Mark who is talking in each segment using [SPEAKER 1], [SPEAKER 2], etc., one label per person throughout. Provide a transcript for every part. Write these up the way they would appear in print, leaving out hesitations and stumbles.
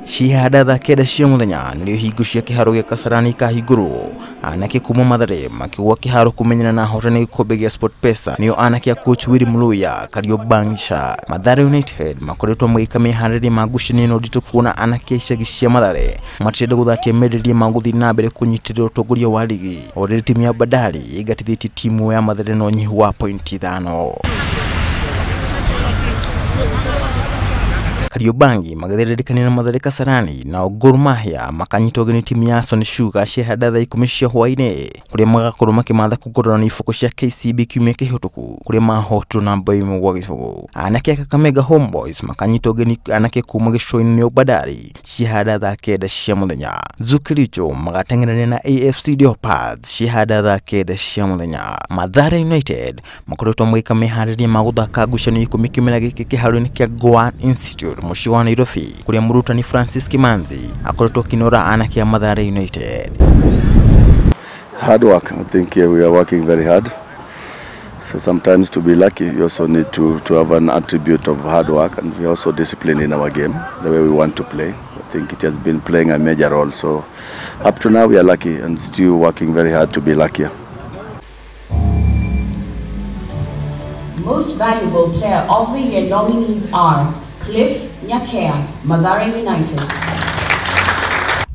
[SPEAKER 1] Cihanda thaa 9 cia muthenya nĩrĩo hingo cia kĩharo gĩa Kasarani ikahingũrwo. Anake kuma Mathare makĩgũa kĩharo kũmenyana na ahotani gĩkombe gĩa SportPesa nĩo anake a coach Willy Mluya Kariobangi Sharks. Mathare United makoretwo magĩka meharĩrĩria ma ngucanio ĩno nditũ kuona anake a icagi cia Mathare matirenda gũthatia merirĩria ma gũthiĩ na mbere kũnyitĩrĩra ũtongoria wa ligi. O rĩrĩ timu ya Bandari ĩingatithĩtie timu ya Mathare na ũnyihu wa pointi 5. Kariobangi magĩthĩrĩrĩkania na Mathare Kasarani, nao Gor Mahia makanyitwo ũgeni timu ya Sony Sugar ciehanda thaa 10 cia hwaĩ-inĩ kũrĩa magakorwo makĩmatha kũgũrana na iboko cia KCB kiumia kĩhĩtũku kũrĩa mahotirwo na bao 1-0. Anake a Kakamega Homeboys makanyitwo ũgeni anake kuma gĩcũa-inĩ nĩo Bandari ciehanda thaa 9 cia mũthenya. Zukiricho magateng'erania na AFC Leopards ciehanda thaa 9 cia mũthenya. Mathare United makoretwo magĩka meharĩrĩria ma gũthaka ngucanio 10 kĩmera gĩkĩ kĩharo-inĩ kĩa Goan Institute mũciĩ wa Nairobi kũrĩa mũrutani Francis Kimanzi akoretwo akĩnora anake a Mathare United.
[SPEAKER 2] Hard work. I think we are working very hard. So sometimes to be lucky, you also need to have an attribute of hard work, and we also discipline in our game, the way we want to play. I think it has been playing a major role. So up to now we are lucky and still working very hard to be luckier.
[SPEAKER 3] Most Valuable Player of the Year nominees are Cliff Nyakea, Mathare United.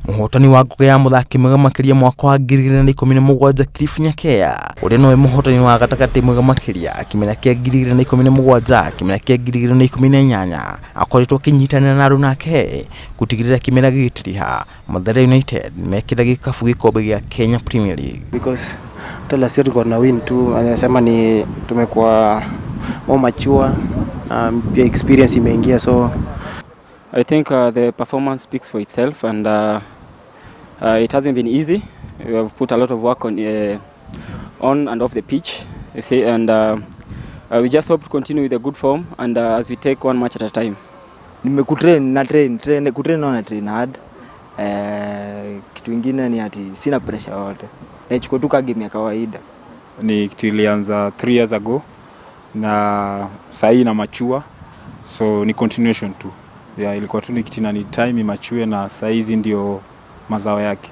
[SPEAKER 1] Mũhotani wa ngũgĩ ya mũthaki mwega makĩria mwaka wa 2017 Cliff Nyakea ũrĩa nowe mũhotani wa gatagatĩ mwega makĩria kĩmera kĩa 2017 kĩmera kĩa 2018 akoretwo akĩnyitanĩra na aruna ake gũtigĩrĩra kĩmera gĩgĩtiriha Mathare United mekĩra gĩkabu gĩkombe gĩa Kenya Premier League.
[SPEAKER 4] Because last year tulikuwa na win tu, anasema ni tumekuwa more mature, pia experience imeingia, so
[SPEAKER 5] I think the performance speaks for itself, and it hasn't been easy. We have put a lot of work on and off the pitch, you see, and we just hope to continue with a good form and as we take one match at a time.
[SPEAKER 6] Nimekutrain na train kutrain na train hard. Kitu kingine ni ati sina pressure yote. Nachukua tu game ya kawaida.
[SPEAKER 7] Ni kitu ilianza 3 years ago na sahi na machua, so ni continuation tu. Yeah, ilikuwa tu ni kitina ni time imachue na saizi ndio mazao yake.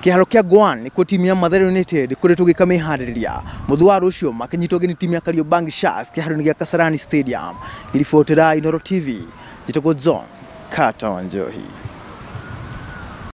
[SPEAKER 1] Kĩharo kĩa Goan nĩkuo timu ya Mathare United ĩkoretwo ĩgĩka meharĩrĩria. Mũthũ wa rũciũ makĩnyitwo ũgeni timu ya Kariobangi Sharks kĩharo-inĩ gĩa Kasarani Stadium. Ngĩribotera Inooro TV, njĩtagwo John Carter Wanjohi.